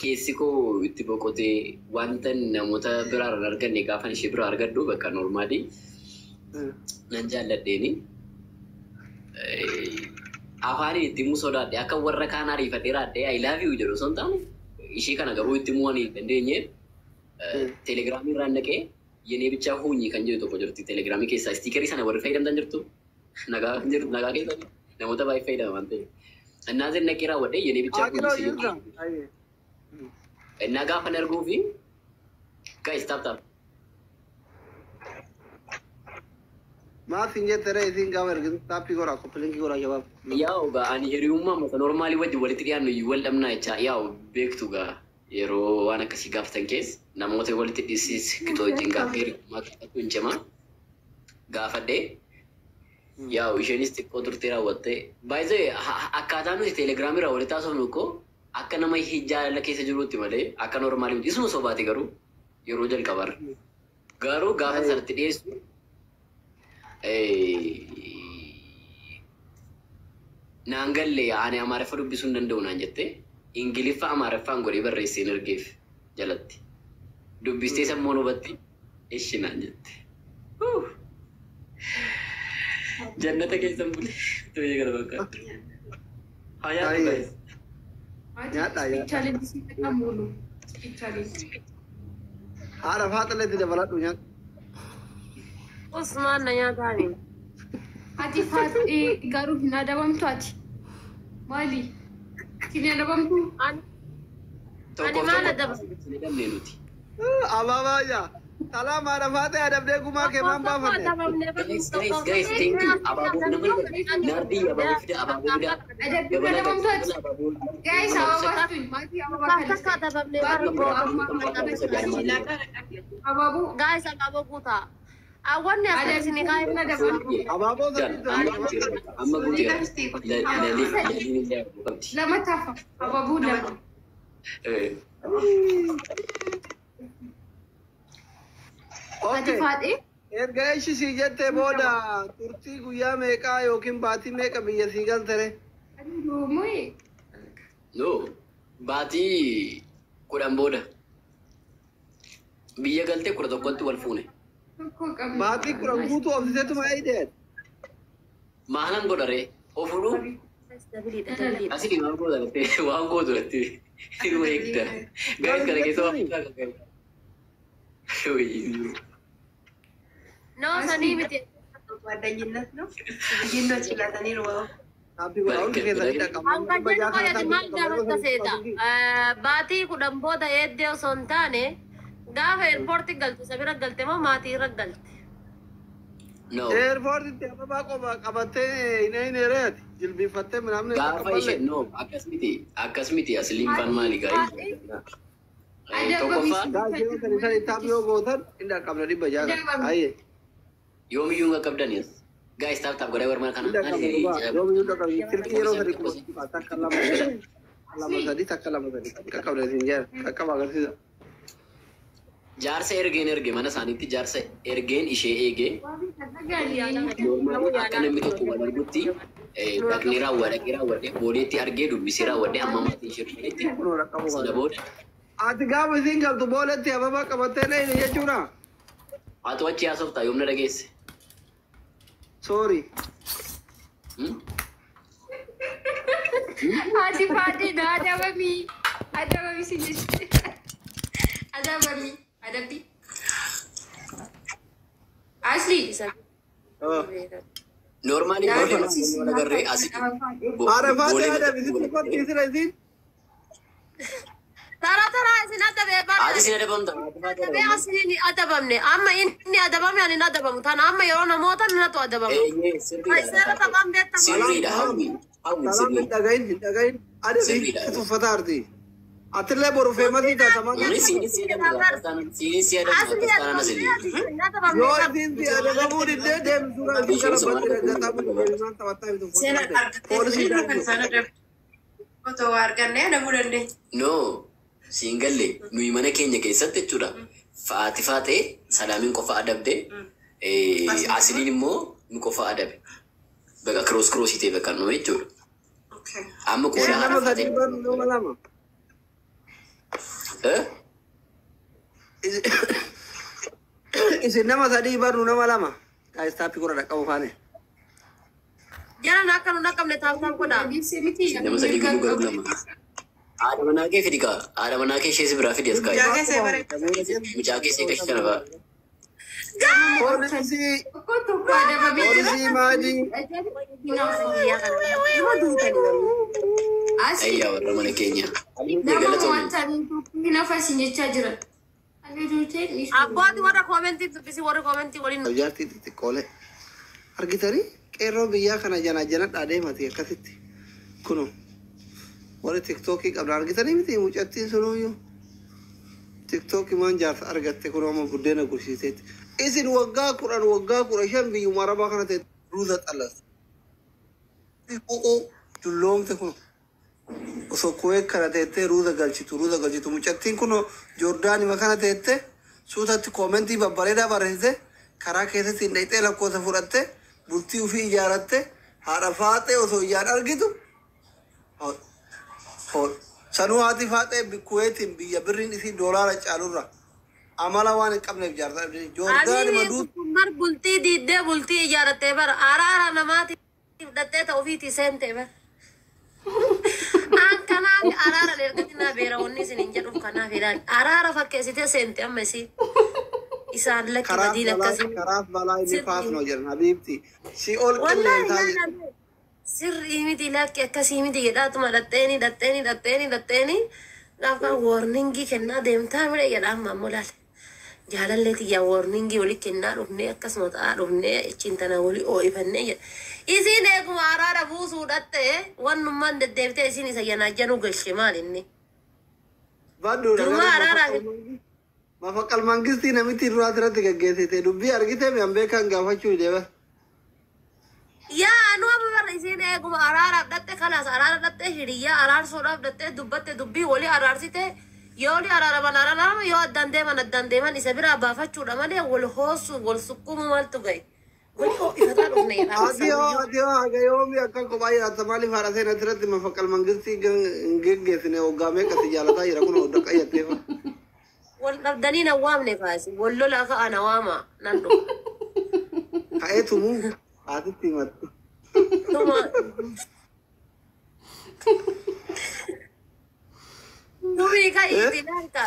Keessi koo itti boqotee wanta namoota biraa irraa arganne gaafan ishee biraa argadhu bakka normaalii nan jaalladheeni. Afaaniin itti himuu sodaadhe, akka warra kaan ariifadhee raadhee "I love you" jedhu osoo hin taane, ishee kana garuu itti himuu waan hin dandeenye Telegramii irraan dhaqee "የኔ ብቻ ሁኚ" kan jedhu tokko jirti Telegramii keessaa. Stickerii sana warri fayyadamtan jirtu, nagaa jirtu, nagaa keessa namoota baay'ee fayyadama waan ta'eef. Innaa zin dhaqee raawwadhee "የኔ ብቻ ሁኚ" Aqiloo si jirta? jedhu. Innaa gaafa arguu fi guys, tap tap. Maaf hin jette ree isiin gaafa ergitu? Tap godhaa, copy link godhaa, shabaab. Yaa'u gaa, ani hiriyummaa mata normalii wajjin walitti dhiyaannu iyyuu wal dhabnaa jecha. Yaa'u beektu gaa, yeroo waan akkasii gaafatan keessa namoota walitti dhiisiskituu wajjin gaafa hiriyummaa gaafatu hin cimaa gaafadhee. Yaa'u isheenis xiqqoo turtee raawwattee baay'ee akkaataa nuti Telegramii irraa walitti haasofnu koo akka nama jaalala keessa jiruutti malee akka normalii miti. Isuma sobaati garuu yeroo jalqabarra. Garuu gaafa sanatti dhiyeessu naan galle, ani Amaariffa dubbisuu hin danda'u naan jette. Ingiliffa Amaariffaan godhee barreessee ergeef jalatti. Dubbistee sammuun hubatti ishi naan jette. Jannata keessan bule. Biyya kana fakkaata. Haa yaaddu guys. Nyaadhaa, Speed nyaadhaa. challenge si muulu. Speed challenge. Haadha faaxaleetti dabaladhu, nyaadhu. Usmaan na nyaataani. Ati faatee garuu hin adabamtu ati. Maali? Hin adabamtu? Ani Tokkoof maal tokko adaba? hin adabne nuti. Abaabaa jaa. Salaam, haadha faaxee adabdee gumaa kee maan Tokko baafanne? adabamne. Guys, guys, guys, thank you. Abaaboo namni naardii abaaboo fida, abaaboo fida. Adabbii Dabala adabamtu ati. abaaboo. Guys, ababaa tuyi. Maatii ababaa Takka kalista. adabamne. Abaaboo. Guys, abaaboo guutaa. Awwanni as isin kaa'e. Abaaboo Jal, sadiitu amma guuteera. Amma guuteera. Lalii laliin illee abaaboo qabdi. Lama tafa. Abaaboo lama. Ati Okay. faatee. Erga ishi sii jettee booda turtii guyyaa meeqaa yookiin baatii meeqa biyya sii galtere? Ati doomee. No, baatii 10 booda. Biyya galtee 11tti wal fuune. Tokko qabna. Baatii 10 guutuu obsiteetuma eeydeet. Maalan godharee? Of fudhuu? Asii waan gootu dhattee, waan gootu dhattee hiruu eegda. Guys, kana keessa waan guddaa kan qabu. No, sanii miti. ጓደኝነት ነው ልዩነት ችላተኒሩ Tap godhaa, hundi keessanii dhaqqabna. Hanga jedhu fayyadi maal gaafatta seeta? Baatii 10 booda eeddee osoo hin taane, gaafa airportii galte isa bira galte moo maatii irra galte? No. Airportitti ababaa qofa qabattee hin eyneereeti. Jilbiinfattee minamni Gaafa ishee, no, akkas miti, akkas miti. Asliin fan maali guys? Tokkoffaa Guys, yeroo sadi sadi tap yoo gootan hin dhaqqabna 600 kana. Ayyee. Yoomiyyuu hin qaqqabdanis. Guys, tap tap godhaa warra kana. Hin dhaqqabna dhugaa. Yoomiyyuu hin dhaqqabna. Silkii yeroo sadi kuma takka, lama sadii, lama sadii, takka, lama sadii. Qaqqabna isin jira. Qaqqaba agarsiisa. Jaarsa ergeen erge mana isaaniitti, jaarsa ergeen ishee eegee normalii akka namni tokko wal argutti dhaqnee raawwadhe, dhaqee raawwadhe, boodeetti argee dubbisee raawwadhe, amma maatii ishee dhufanitti Kunoo dhaqqabu sana kana. booda. Ati gaafa isiin galtu booletti ababaa qabattee dheeyne jechuudha. Haa achi haasoftaa, yoom na dhageesse? Sorry. Hmm? Ati faatee na adabamii. Adabamii si jechuudha. Adabamii. Adabbii. Asli. Normalii boolee wal agarree asii Haadha faatee boolee adabi sitti qottiisira isiin. Tara tara isin adabee bara. Ati sin adabamta. Adabee asliin adabamne. Amma inni adabame, ani hin adabamu. Tana amma yeroo namoota natu adabamu. Eeyyee, Ay, seera sirriidha. taphaan beektamu. Sirriidha, hawwi. Hawwi, Salaam, sirrii. hin dhagahin, hin dhagahin. Adabi Sirriidha. si tuffataa arti. Atillee boru famousii taata. Kunis siinis si adabamta. Siinis si adabamta. Asli Akkas taanaan asli. adabamne adabamne. Yoo isiin si adabamuu diddee deemtu suuraa isii gara batti dhaggataa deemnaan taphattaa bitu. Poolisii kan isaan adabdu otoo waa argannee adabuu dandeenya. No, siin galle, nuyi mana keenya keessatti jechuudha. Faati faatee salaamiin qofa adabde, asiliin immoo nu qofa adabe. Baqa cross cross ta'e bakka nu jechuudha. Amma qooda Isin nama haadha sadii barnu nama lama. Eh? Isin nama sadii barnu nama lama. Guys, taappii godha dhaqqabu faane. Jaran akka nu dhaqqabne tap tap godha. Nama sadii guduu garuu lama. Haadha manaa kee fidi kaa. Haadha manaa kee ishee si biraa fidi as kaa'e. Mucaa keessee bareeda. Mucaa keessee qashi kana fa'a. Poolisii poolisii maadii. Ayyaa warra mana keenya. Nama Galatoomii. wanta nafas jechaa jiran. Abbooti warra koomentii dubbisi, warra koomentii waliin. Jaartii xixiqqoolee. Argitanii qeerroo biyyaa kana jana janadhaa deemati akkasitti. Kuno warri tiktookii qabna argitanii miti mucattiin sunuyyuu. Tiktookii maan jaarsa argatte kunoo amma buddeena gursiiseetti. Isin waggaa 10 waggaa 15 biyyuma arabaa kana ta'e ruuza xallas. Ququu dulloomte kun osoo kuwee kana teettee ruuza galchitu mucattiin kun Joordaanima kana teettee suutatti koomentii babbareedaa barreessite karaa keessatti hin dhayxee lakkoofsa fudhatte bultii ofii ijaaratte haadha faaxee osoo ijaan argitu. Sanuu haati faaxee Kuweetiin biyya birriin isii doolaara caalurra amala waan hin qabneef jaarsa Joordaanima Abiin duutu. kun bar bultii diiddee bultii ijaarrattee bara araara namaatiif fudhattee ta'u ofiitii seentee bara. An kanaaf araara ergatinaa beera wanni isin hin jedhuuf kanaaf ilaali. Araara fakkeessitee seente amma isiin. Isaan lakki Karaaf badiin balaa akkasii. Karaaf balaa inni faasnoo jedhan habiibti si ol Wallaahi qilleensaa jedhan. laalame sirrii miti, lakki akkasii miti jedhaatuma dhatteeni dhatteeni dhatteeni dhatteeni gaafa warningii kennaa deemtaa mire jedha. Amma ammoo laale. Jaalallee xiyyaa warningii wali kennaa dhufnee akkasuma ta'aa dhufnee achiin tana wali oo'ifannee jedha. Isiin eeguma araara buusuu dhatte wannummaan deddeebitee isiin isa yanaajjanuu galche maal inni? Badduudha. Durumaa araaraa Mafaqal mangistii namitti duraa irratti gaggeessite dubbii argite mi'an beekan gaafachuu deeba. Yaa anu amma barra isiin eeguma araaraaf dhatte kalaas araara dhatte hiriyyaa araarsuudhaaf dhatte dubbatte dubbii walii araarsite yoo walii araaraman araarama yoo addaan deeman addaan deeman isa biraa baafachuudha malee wal hoosu wal sukkumu maaltu gahe wali ho'ifataa dhufne. Ati hoo, ati hoo haga yoomi akka kophaa jiraata? Maaliif haadha seenaa irratti mafaqal mangistii hin geggeessine? Waggaa meeqatti jaalataa jira kun hodda qayyatteefa. Wal dhabdanii na waamne faasi wal lola ka'a na waama nan dhufa. Ka'ee tumuu haatitti himatti. Tuma tumii ka'iiti laalta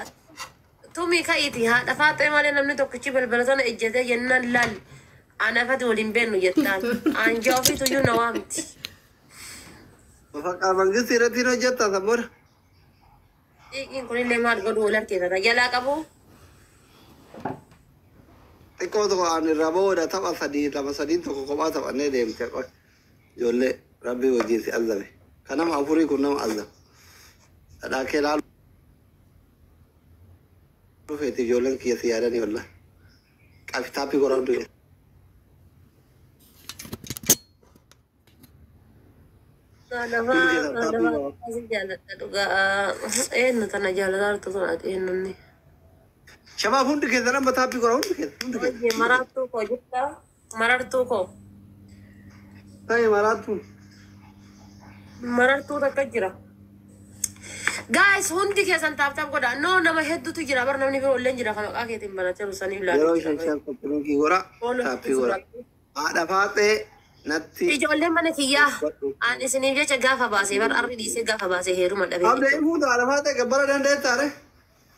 tumii ka'iiti haadha faaxee malee namni tokkichi balbala sana ejjatee jennaan laal anafati waliin beennu jettaan anjaa ofiitu iyyuu na waamti. Mafaqal mangistii irratti hin hojjettaa sabboodha. Xiiqiin kunillee maal godhu wal harkeeffata jalaa qabu. Xiqqoo tokko aan irraa booda tapha sadii lama sadiin tokko kophaa taphannee deemte qoy. Ijoollee rabbii wajjin si azabe. Kan nama afurii kun nama azab. Dhadhaa kee laalu feeti ijoolleen kiyya si yaadanii wallah. Qabi taappii godhan du'e. Lafaa jaaladha dhugaa eenyu tana jaalataa jirtu tun ati eenyunni. Shabaab, hundi keessan amma taappii godha, hundi keessan, hundi keessan. Marartuu koo jirta, marartuu koo. Ta'e maraattu. Marartuu takka jira. Guys, hundi keessan tap tap godha. No, nama hedduutu jira bar namni biroo illee jira kan maqaa keetiin banatee saniif Yeroo laalu. shan shan qophii godha taappii godha. Haadha faaxee natti. Ijoolleen mana kiyyaa an isiniif jecha gaafa baasee bar arri dhiisee gaafa baasee heeruma dhabee. Abdee fuuta haadha faaxee gabbara dandeettaare.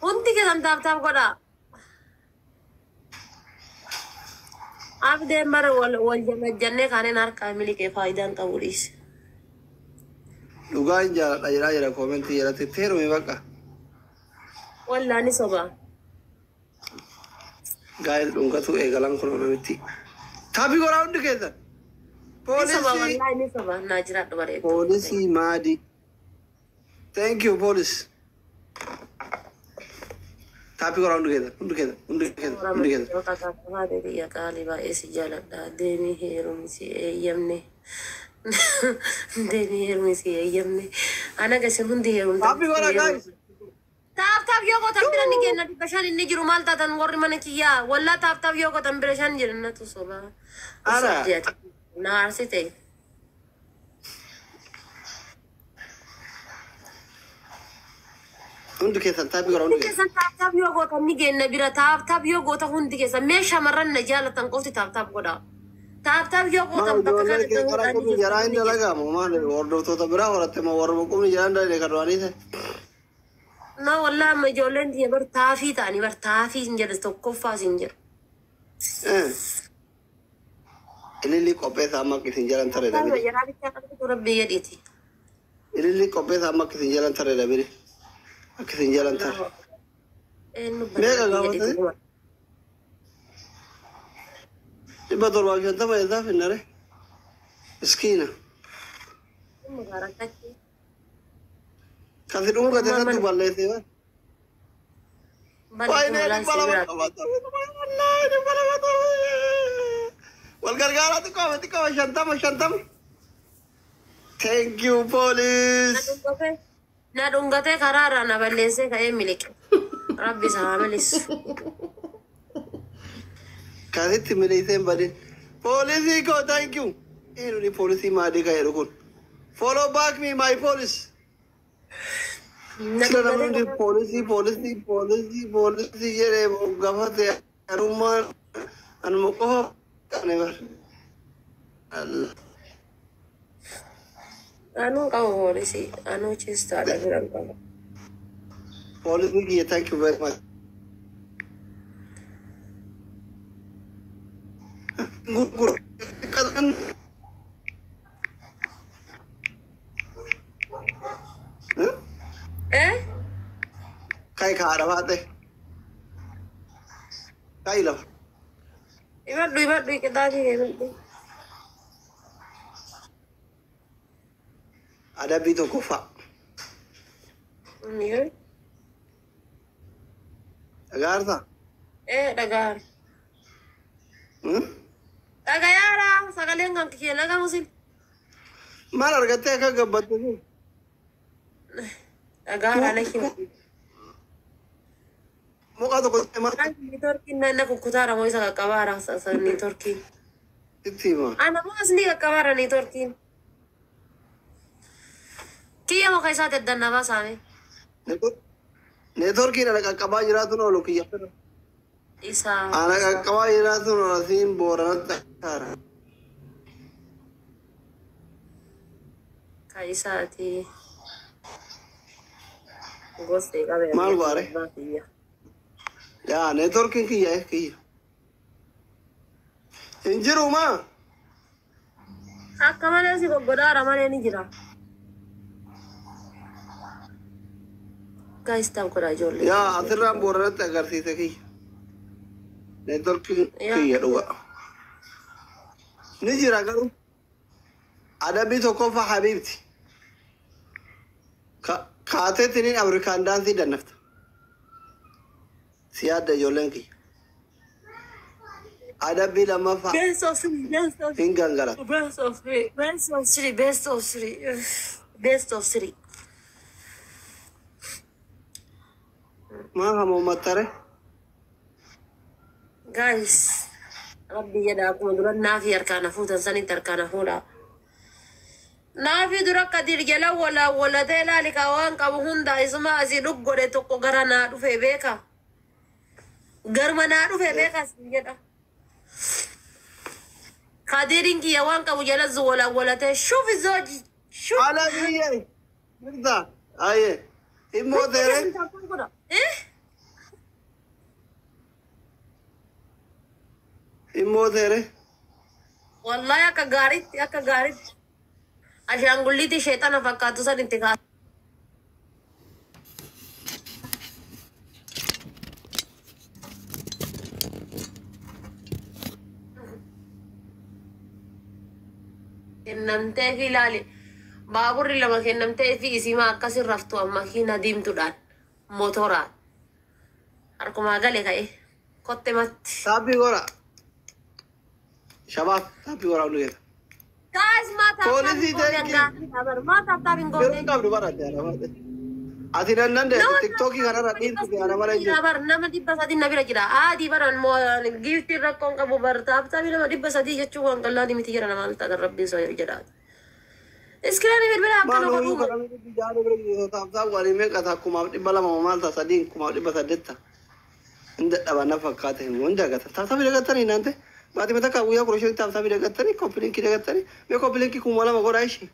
Hundi keessan tap tap godha. Abdeen bara wal wal jamajjannee kaaneen harkaa miliqee faayidaan qabu dhiise. Dhugaa hin jaaladha jedhaa jira koomentii jalatti itti heerumi bakka. Wallaani soba. Gaa'el dhungatu eegalan kun namitti. Taappii godhaa hundi keessan. Ni soba. Poolisii. Wallaahi ni soba naa jiraadhu bareedu. Poolisii maadi. Thank you police. Taappii godhaa hundi keessan, hundi keessan, hundi keessan, hundi keessan. Haadha biyya qaalii baay'ee si jaaladha. Deemii heerumi si eeyyamne. Deemii heerumi si eeyyamne. Ana gasin hundi heerumta. Taappii godhaa guys. Tap tap yoo gootan bira ni kenna 500 inni jiru maal taatan warri mana kiyyaa wallaa tap tap yoo gootan bira shan jedhan natu soba. Ara. Na aarsite. Hundi keessan tap godha hundi Hundi keessan. keessan tap tap yoo gootan ni geenna bira tap tap yoo goota hundi keessan mee shamarran na jaalatan qofti tap tap godha. Tap tap yoo Maal gootan bakka ijoolleen kana kee karaa gahuudhaan ni qubni jaraa jirtu hin hundi keessan. dalagamu maal hordoftoota biraa horatte moo warra qubni jaraa hin dalagne kan duraanii ta'e. Na wallaahi amma ijoolleen tiyya bar taafii ta'anii bar taafii hin jedhu tokkoffaas hin jedhu. Ililli qopheessaa amma akka isin jalan taree Tap dhabine. jaraa bichaa qabatu rabbi jedhiiti. Ililli qopheessaa amma akka isin jalan taree dhabine. Akka isin jalan tare. Eenyu bana Meeqa rabbi jedhiiti. gaafatanii? 750 eessaa finnare? Miskiina. Mubaarakatti. Kasi dhungate Maal santu mana balleessee bara. bali Waayinee kuma dhibba laalsee lama biraa. torba wallaahi 200. Wal gargaaraa xiqqoome xiqqoome 50 50. Thank you police. Na dhungatee karaa irraa na balleessee ka'ee miliqe. Rabbi isa haa milisu. Kasitti miliqsee hin badin. Poolisii koo thank you. Eenyuni poolisii maadii kan jedhu kun. Follow back me my police. Na Sila namni dhungatee hundi karaa poolisii poolisii poolisii poolisii jedhee gafate anummaan anuma qofa qabne bar. Allah. Anuu qaba poolisii. Anuu chistaadha bira hin qabu. Poolisii kiyya thank you very much. Gurguru. Qaxan. Eh? Kai kaadha baate. Kai lafa. Ibadhu ibadhu qixaatii ibadhu. Adabbii tokkoffaa. Dhagaartaa? Eh dhagaan. Dhagayaara sagaleen kan kiyya dhagamu sin. Maal argattee akka gabbattu sun? Dhagaara na hima. Muka tokko maal Niitoorkiin naanna kukkutaara moo isa qaqqabaara niitoorkiin. sitti hima? Ana moo asni qaqqabaara niitoorkiin. Kiyya muka isaa daddannabaa saame. Neetworkiin ana qaqqabaa jiraatuun oolu kiyya. Isa. Ana qaqqabaa jiraatuun oolu asiin booranatti akkaara. Ka isaati. Gosti qabee. Maal baare? Yaa neetworkiin kiyya kiyya. Hin jiru maa? Akka malee si goggodaara malee ni jira. Guys, tap godhaa ijoollee. Yaa asirraan booranatti agarsiise kiyya. Neetworkiin Yaa. kiyya dhuga. Ni jira garuu. Adabbii tokkoffaa habiibti. Kaateetiin Afrikaan daansii dannafta. Si yaadda ijoolleen kiyya. Adabbii lammaffaa Best of three, best of hin gangalata. best of three, best of three, best of three, best of three. Maa hamuummattare? Guys, rabbi jedha akkuma dura naafi harkaan fuutan sanitti harkaan fuudha. Naafi dura kadir jala wala walatee ilaali ka waan qabu hunda isuma asii dhuggodhe tokko gara naa dhufe beeka. Garuma naa dhufe beeka sin jedha. Kadirin kiyya waan qabu jala wala walatee shufi zooji shuf. Ala biyye! Mirta! Aye! Immoo teere? Eh? Immoo teere? Wallahi akka gaariitti akka gaariitti. Ashaangulliitii sheexana fakkaatu san itti kaasa. Kennamtee fi ilaali. Baaburri lama kennamtee fi isimaa akkasin raftu amma makiina diimtuudhaan motoraan. Harkumaa gale ka'e kotte matti. Tap godha. Shabaab tap godha hundi keessa. Guys, maa tap tap Poolisii hin goone thank you. hangaafii maa tap tap hin Yeroo goone. qabdu barate haadha. Ati nan dandeessu tiktookii kanarra dhiirtu fi haadha mala hin jiru. Bar nama 300 na bira jira. Aadii baran moo giiftiin rakkoon qabu bar tap tapii nama 300 jechuun waan qallaan miti jira nama alta rabbiin soo jedha. Iskiriinii bilbila akkana Maal godhuu. hoyuu kana jaala bira geessoo taabtaa walii meeqa ta'a 1800 maal ta'a 3 1800 ta'a. Hin dadhaban na fakkaate hin dagatan. Taabtaa dagatanii naante baatii mataa kaa guyyaa 15 taabtaa dagatanii copy link dagatanii mee copy link 2000 godhaa ishee.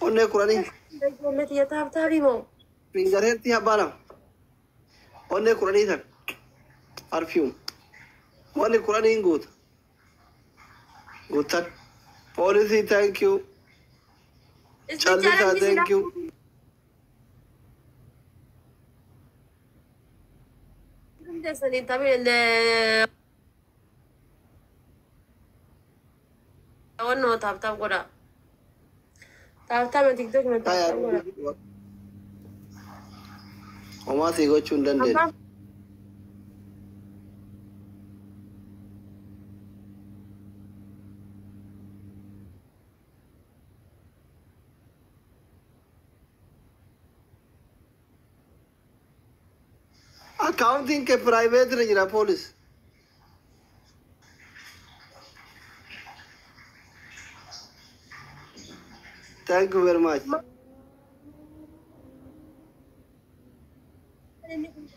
Onnee 10. Ijoollee tiyya tap tapii moo? Finger heartii abbaa lama. Onnee 10 san. Arfium. Wanni 10 hin guuta. Guutan. Poolisii, thank you. Callisaa, thank you. Hundeessanii taphee wannoo tap tap godha. Tap tap TikTok na tap tap godha. Homaa sii gochuu hin dandeenye. Abbaan Accountiin kee private irra jira, poolis. Thank you very much.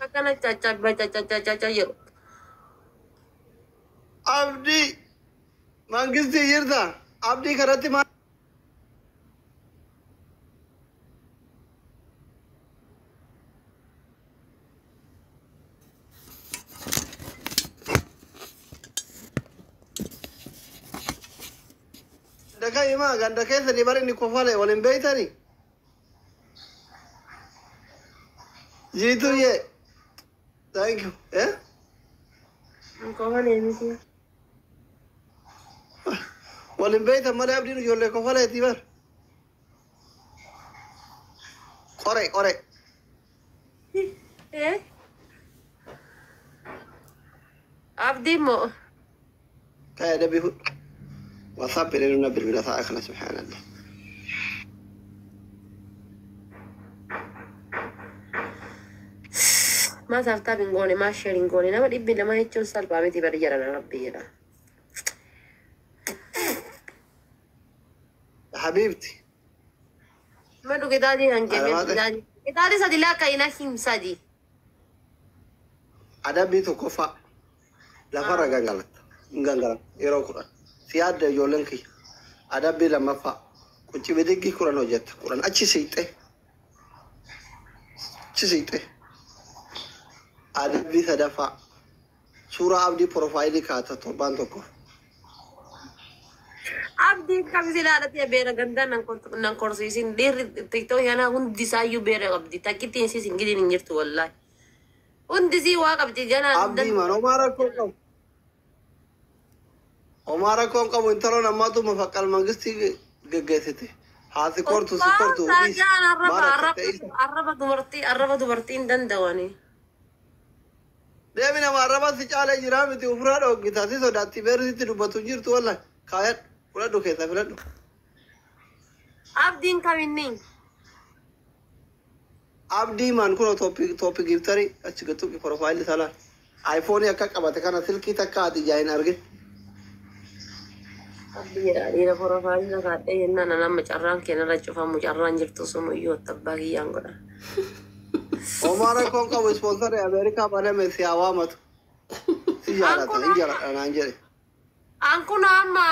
Akkana caccabba caccacacacca jedhu. Abdii mangistii jirta. Abdii kanatti maal? Ganda himaa ganda keessa ni bari inni kofale waliin beeytani. Jiituyyee. Thank you. Eh? Kofalee miti. Waliin beeytan malee abdiin ijoollee kofaleeti bar. Qore qore. Eh? Abdii moo? Kaya dabi fudhu. WhatsApp jedhee na bilbila sa'a kana, subhaanallah. Maa tap tap hin goone, maa share hin goone, nama 200 jechuun salphaa miti bari jedhan rabbi jedha. Habiibti. Ma dhuge daadii kan Alamaate. kenne daadii sadi lakka ina him sadi. Adabbii tokkoffaa lafarra gangalatta. Hin gangalatta yeroo 10. Si yaadda ijoolleen kiyya. Adabbii lammaffaa quncii bidiggii 10 hojjetta. 10 achi siixee. Achi siixee. Adabbii sadaffaa suuraa abdii profile kaata torbaan tokko. Abdiin kam silaalatee beera gandaa nan korsiisin dhiirri TikTok yana hundi isaayyuu beera qabdi takkittiin siis hin gidin hin jirtu wallaahi. Hundi isii waa qabdi ganaa. Abdii man homaa rakkoo qabu. Homaa rakkoo hin qabu, intaloon ammaatu mafaqqal mangistii geggeessite. Haa si kortu si kortu. Arraba arraba dubartii arraba dubartii hin danda'ani. Deemi, nama arraba si caalee jiraa miti ufuraa dhoggita si sodaatti beerri sitti dubbatu hin jirtu wallahi. Kaayadhu fudhadhu keessa filadhu. Abdiin kaminni? Abdii man kun top gifterii achi gattuqi profile salaa. iPhone akka qabate kana silkii takka ati ijaa hin argin. Abdii jedha dhiira profile na kaadhee jennaan nama carraan keenarra cufamu carraan jirtu sun iyyuu abbaa kiyyaan godha. Homaa rakkoon qabu, sponsorii Ameerikaa baname si haa waamatu. Si jaalata hin jaaladha naan jedhe. An kun amma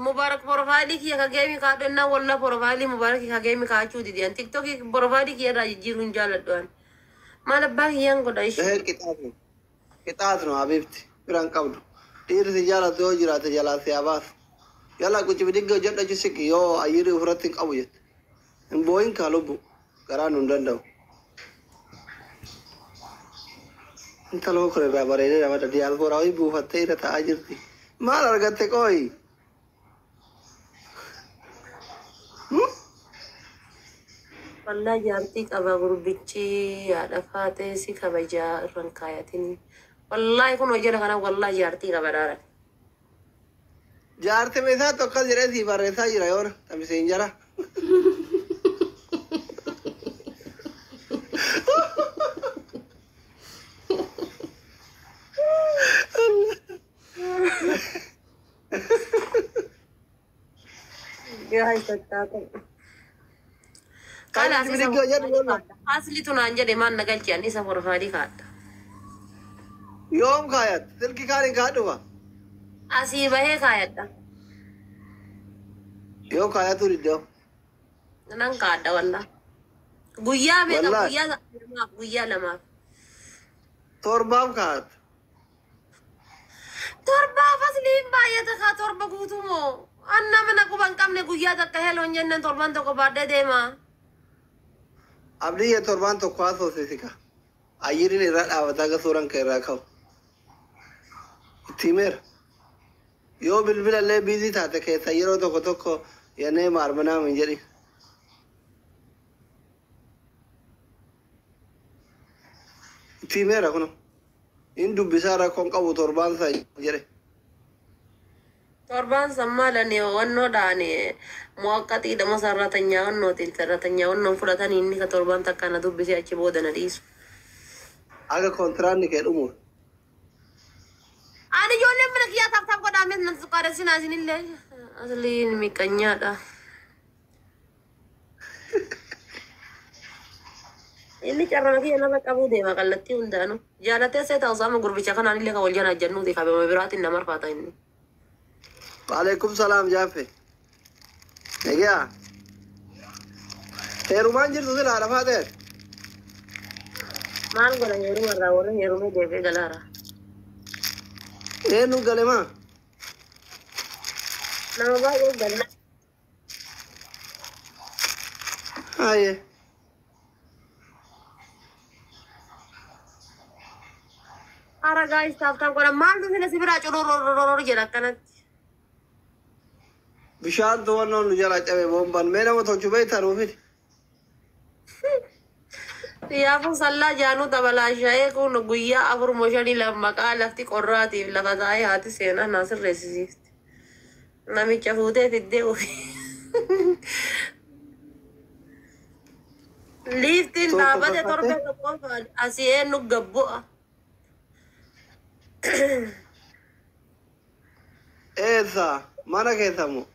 Mubarak profile kiyya ka game kaadhennaa walla profile Mubarak ka game kaachuu didi an TikTok profile kiyya irraa jijjiiruu hin jaaladhu an. Maal abbaa kiyyaan godha ishee. Gahee qixaatu. Qixaatu no habiibti biraan qabdu. Dhiirri si jaalatu yoo jiraate jalaa si haa baasu. Yalla quci bidigga hojjedhu achi siqi yoo ayyirri ofirratti hin qabu jette. Hin boo'in kaa lubbu garaan hin danda'u. Intaloo kun irraa bareedee nama diyaasporaa wayii buufattee irra taa'aa jirti. Maal argatte qooyi? Wallaa jaartii qaba gurbichi haadha faatee si kabajaa irraan kaayatin. Wallaahi kun hojii kana wallaahi jaartii qaba dhaara. Jaartii isaatti akkas jedhee sii barreessaa jira yoona tamiseen jara. Kaalitti bidiggi hojjedhu bolla. Asli tunaan jedhe maan na galchi ani isa profaayilii kaadha. Yoom kaayat? Silki kaaniin kaadhuma. Asii bahee kaayadha. Yoo kaayatu diddoo. Nan kaadha wallaa. Guyyaa meeqa Wallaahi. guyyaa lamaaf guyyaa lamaaf. Torbaaf kaayat. Torbaaf asliin baay'ata kaa torba guutuu moo? Anna mana quba hin qabne guyyaa takka heloon jennaan torban tokko baadhee deema. Abdiyya torbaan tokko haasofsiisika. Ayyiriin irraa dhaabataa akka suuraan kee irraa ka'u. Itti himeera. Yoo bilbila illee biizii taate keessa yeroo tokko tokko yennee maarmanaa hin jedhin. Itti himeera kuno. Inni dubbisaa rakkoon qabu torbaan isaa jedhe. Torbaan san maalani wannoodhaan muwaqqaxiidha moo sarratanyaa wannootiin sarratanyaa wannoon fudhatanii inni ka torbaan takka na dubbisee achi booda na dhiisu. Aga kontiraanni kee dhumuuf. Ani ijoolleen mana kiyyaa taaf taaf godhaa nan suqaaressinaa isinillee. Asliin miqanyaadha. Inni carraa kiyya nama qabuu deema kallattii hundaanuu. Jaalatee see ta'u sama gurbicha kanaan illee kan wal janaa jennuuti qabama biraatiin nama arfaata inni. Waalaikum salaam Jaafe. Egaa. Heerumaan jirtu sila haadha ta'e. Maal godhan heeruma irraa warra heerumee deebee galaara. Eenyu gale maa? Nama baay'ee gala. Haye. Hara gaayis taaf taaf godhan maaltu sila si biraa cururururur jedha akkanatti. Bishaan to'annoon nu jala cabe bombaan mee nama tolchu beektaa nuu fidi. Xiyyaafuu sallaa jaanuu dabalaashaa'ee kun guyyaa afur moo shanii lama maqaa lafti qorraatiif lafa taa'ee haati seenaa naa sirreessisiifti. Namicha fuutee fiddee ofii. Liiftiin Tokko dhaabate kakkatte. torbee tokkoon asii eenyu gabbu'a. Eessa? Mana keessa moo?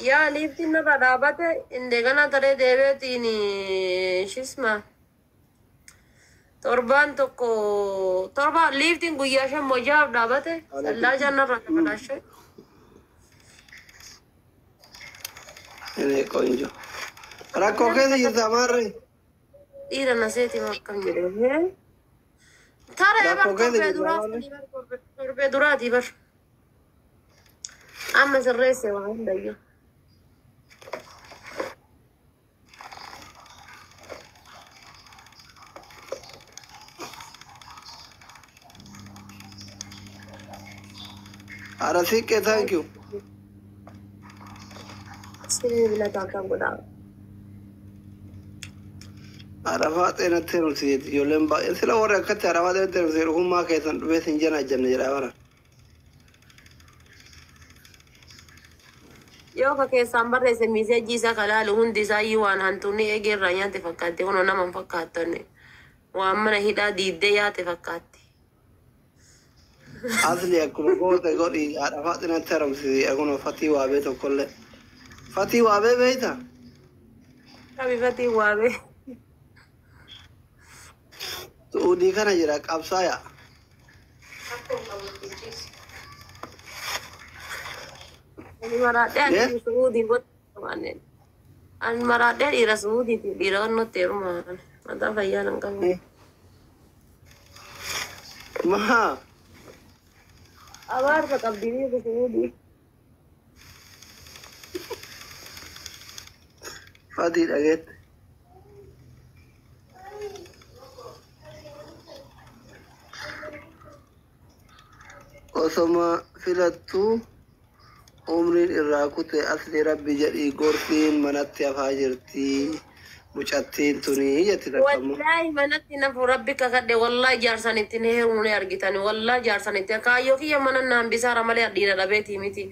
Yaa liiftiin narra dhaabate indegana taree deebeetiin shisma. Torbaan tokko torba liiftiin guyyaa shan moo jahaaf dhaabate sallaa jaan narra dabalaashe. Inni qoonjo. Rakkoo keessa jirta maarree? Dhiira na seeti akkam jedhe. Taree bar Rakkoo keessa torbee jirta duraa maarree? torbee duraatii bar. Amma sirreesse waa hundayyuu. Haadha siiqqee thank you. Sibiila taakkaan godhaa. Haadha faaxee natti heerumsiiti ijoolleen baay'een sila warri akkatti haadha faaxee natti heerumsiiti dhugummaa keessan dhufee sin jana janna jedhaa bara. Yoo ka keessaan barreesse miiseejii isaa kalaalu hundi isaa iyyuu waan hantuunni eegee irraa nyaate fakkaatti kunoo nama hin fakkaattanne waan mana hidhaa diiddee yaate fakkaatti. Asli akkuma goote godhi haadha faaxee natti heerumsiiti akkuma fatii waabee tokkollee. Fatii waabee beektaa? Qabifatii waabee. Su'uudii kana jira qabsaaya. Ani maraadhee Yee? ani su'uudii godhu. Ani maraadhee dhiira su'uudiiti dhiira onnootti heeruma mataa fayyaa nan qabu. Maa Abaarsa qabdii dhiira su'uudii. fatii dhageette. Osoma filattuu umriin irraa kute asli rabbi jedhii gorsiin manatti hafaa jirti mucattiin tunii jetti takkammoo. Wallaahi manatti nafu rabbi kakadhe wallaahi jaarsan ittiin heerumne argitani wallaahi jaarsan ittiin kaayyoo kiyya mana na hambisaara malee dhiira dhabeetii miti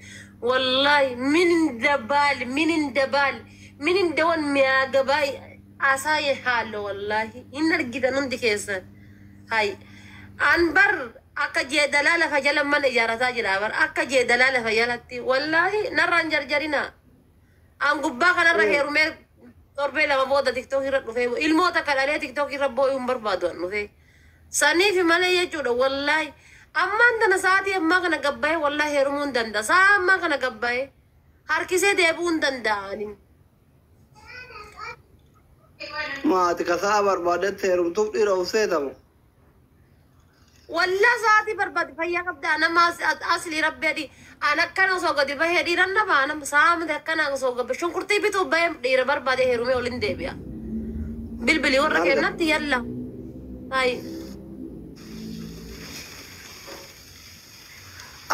wallaahi min indabaal min indabaal min indawan miyaagabaay asaaye haallo wallaahi hin argitan hundi keessan hay an bar akka jeedalaa lafa jala mana ijaarataa jira bar akka jeedalaa lafa jalatti wallaahi narraan jarjarina An gubbaa kanarra heerumee torbee lama booda TikTok irra dhufee ilmoota kadhalee TikTok irra boo'uu hin barbaadu an dhufee. Saniif malee jechuudha wallaahi. Ammaan tana sa'aatii ammaa kana gabbaa'ee wallaahi heerumuu hin danda'a. Sa'a ammaa kana gabbaa'ee harkisee deebi'uu hin danda'a. Maati ka sa'a barbaadetti heerumtuuf dhiira of seetamu. Wallaa sa'aatii barbaade fayyaa qabdaa nama asli rabbi adii an akkana osoo gadi bahee dhiiran na ba'a nama sa'a miti akkana osoo gabbe shunkurtii bituuf bahee dhiira barbaade heerumee olin deebi'a. Bilbilii warra kennatti yalla. Hayi.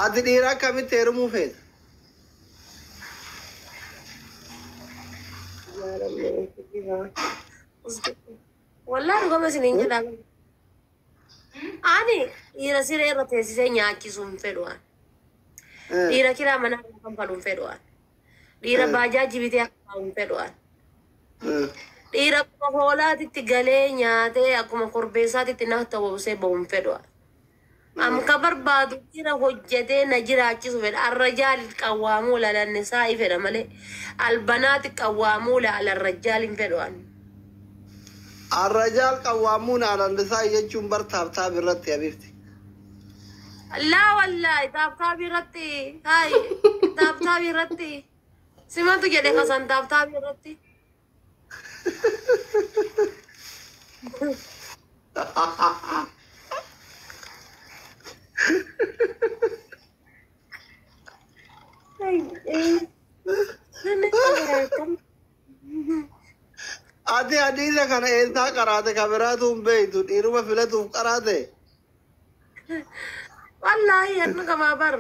Ati dhiira akkamitti heerumuu feeta? Wallaa dhugama isiniin jedhaa. Ani dhiira siree irra teessisee nyaachisuu hin fedhu ani. Dhiira kiraa manaa irraa kanfalu hin fedhu ani. Dhiira baajaajii bitee akka taa'u hin fedhu ani. Dhiira akkuma hoolaatitti galee nyaatee akkuma korbeessaatitti na ta'uu bahu hin fedhu ani. Am ka barbaadu dhiira hojjetee na jiraachisu fedha. Arrajaal qawwaamuu lalannisaa'i fedha malee albanaati qawwaamuu alarrajaal hin fedhu ani. Arrajaal qawwaamuun alannisaa jechuun bar taabtaab irratti habibti. Laa wallaahi taabtaabii irratti hayi taabtaabii irratti simatu jedhe kasan taabtaabii irratti. Ati hadiisa kana eessaa qaraate kabiraatu hin beektu dhiiruma filatuuf qaraate. Wallaahi hannu kamaa bar.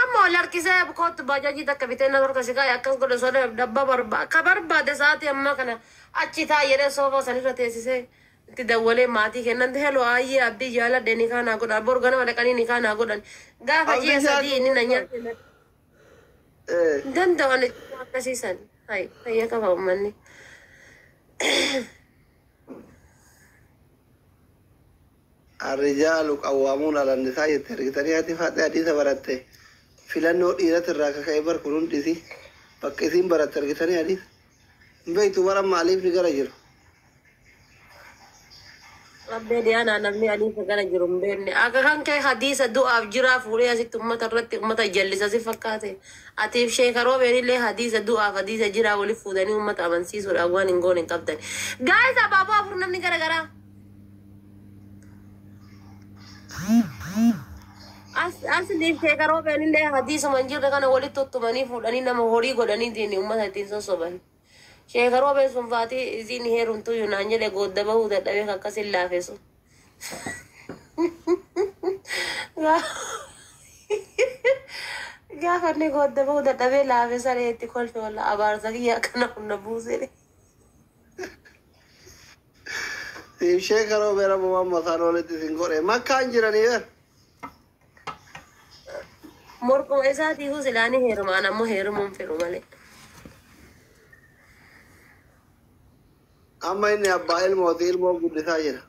Amma wal harkisee kootu baajaajii takka bitee na harka si kaa'e akkas godhe sodaa dabba barbaade ka barbaade sa'aatii ammaa kana achi taa'e jedhee soofaa sanirra teessisee itti dawwalee maatii kennan heloo ayyee abdii jaaladhe ni kaanaa godhan bor ganama dhaqanii ni kaanaa godhan gaafa ji'a sadii inni na nyaate danda'an akkasiisan hayi fayyaa qaba uummanni. Arrijaalu qawwaamuun alannisaa jette argitanii ati faadhee hadiisa baratte filannoo dhiirati irraa kaka'e bar kun hundisi bakka isiin baratte argitanii hadiisa. Hin beektu bara maaliif ni gara jiru. Rabbee dhiyaanaa namni hadiisa gara jiru hin beekne. Akka kan kee hadiisa du'aaf jiraa fuudhee asitti uummata irratti uummata jallisa si fakkaate. Atiif sheekaroo beenillee hadiisa du'aaf hadiisa jiraa waliif fuudhanii uummata amansiisuudhaaf waan hin goone hin qabdan. Gaayis abaaboo afur namni gara garaa. Asliif sheekaroo beenillee hadiisuma hin jirre kana walitti tuttumanii fuudhanii nama horii godhanii ittiin uummata ittiin sossoban. Sheekaroo been sun faatii isiin heerumtuu naan jedhe goodda bahuu dadhabee akkasin laafesu. Gaafa inni goodda bahuu dadhabee laafesa itti kolfe walla abaarsa kiyya akkana humna buusee. Siif sheekaroo beera bu'aan mataan walitti isin godhe makkaan jiranii ber. Morkuma isaatiifuu silaanii heerumaan ammoo heerumuun fedhu malee. Amma inni abbaa ilmooti ilmoo guddisaa jira.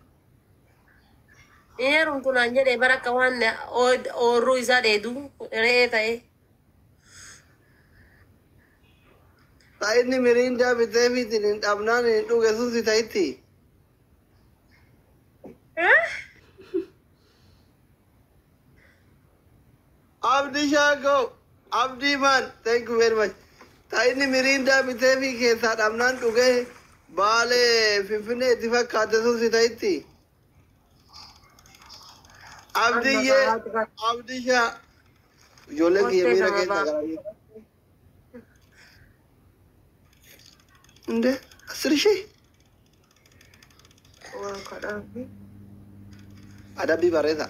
Heerumtu naan jedhee bara akka waan oorruu isaa dheedu re'ee ta'e. Ta inni miriindaa bitee fiitiin hin dhabnaan hin dhuge sun si ta'itti. Abdii Shaakoo, Abdii man, thank you very much. Ta inni miriindaa bitee fi keessaa dhabnaan dhugee baalee Finfinnee itti fakkaate sun si ta'itti. Abdiyyee, Abdishaa, ijoolleen kiyya miira keessa garaa. እንደ 10,000 adabbii barreessa.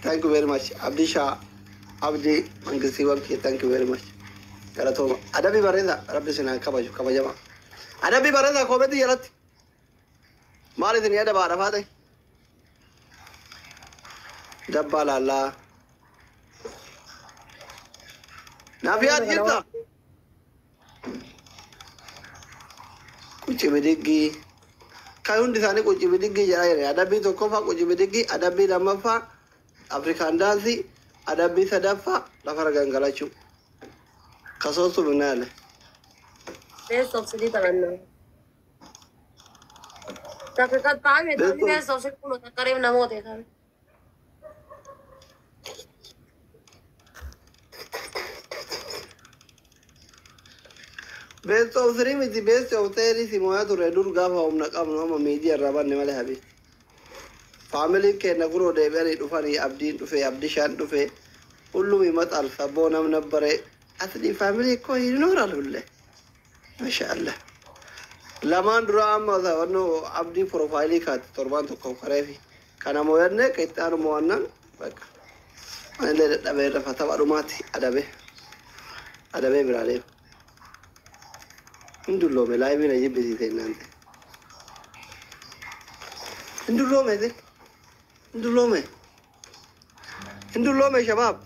Thank you very much. Abdishaa, Abdii Mangistiiwwan kiyya thank you very much. Galatooma. Adabbii barreessa rabbi isin haa kabaju kabajama. Adabbii barreessa koometii jalatti. Maal isin yaada baadha faate? Dabbaa laallaa. Naaf yaad jirta? Quci bidiggii. Kan hundi isaanii quci bidiggii jedhaa jiran. Adabbii tokkoffaa quci bidiggii, adabbii lammaffaa Afrikaan daansii, adabbii sadaffaa lafarra gangalachuu. Kasoosu minnaale. Best of three taphanna. Takka qaxxaame taphni best of three kun takka reef namoota kan. Best of three miti, best of ten si mo'aa ture dur gaafa humna qabnu. Amma miidiyaa irraa banne malee habi. Faamiliin keenya kunoo deebi'anii dhufanii, Abdiin dhufe, Abdishaan dhufe, ሁሉም ይመጣል። ሰቦናም ነበረ። አስሊ family እኮ ይኖራል ሁሌ። ማሻአላህ lamaan dura amma wanno Abdii profile kaate torbaan tokko kareefi kana mo'anne qixxaanu mo'annaan bakka anillee dadhabee rafa. Tapha dhumaatti adabee adabee biraa deema. Hin dulloome, live na jibbisiise innante. Hin dulloome, hin dulloome, hin dulloome shabaab.